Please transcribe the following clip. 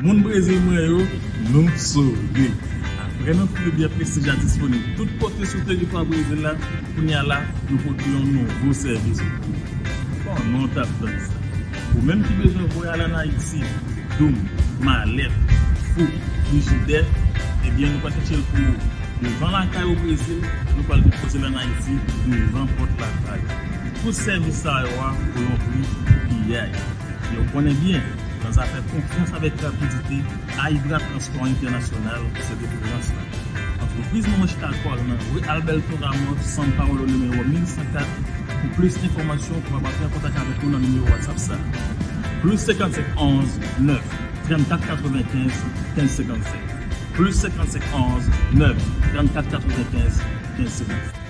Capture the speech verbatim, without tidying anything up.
Moun Brezil mwen yo, nou sove. Apre nan fri byen prestij la disponib tout kote sou teritwa Brezil la, kounye a la, nou pote yon nouvo sèvis pou ou. Konnen w t ap tann sa. Ou menm ki bezwen voye al ann Ayiti, doum, malèt, fouk, frijidè, ebyen nou pral chèche l pou ou. Devan lakay ou Brezil, nou pral depoze l ann Ayiti, devan pòt lakay ou. Tout sèvis sa yo a pou yon pri piyay. Yo konnen byen, nan zafè konfyans avèk rapidite, Aibra Transpò Entènasyonal se referans la. Antrepriz nou an chita kò l nan ri Alberto Ramos, São Paulo, nimewo mil san kat. Pou plis enfòmasyon, ou kapab antre an kontak avèk nou nan nimewo WhatsApp sa a. Plis senkannsenk onz nèf trannkat katrevenkenz kenz senkannsèt. Plis senkannsenk onz nèf trannkat katrevenkenz kenz senkannsèt.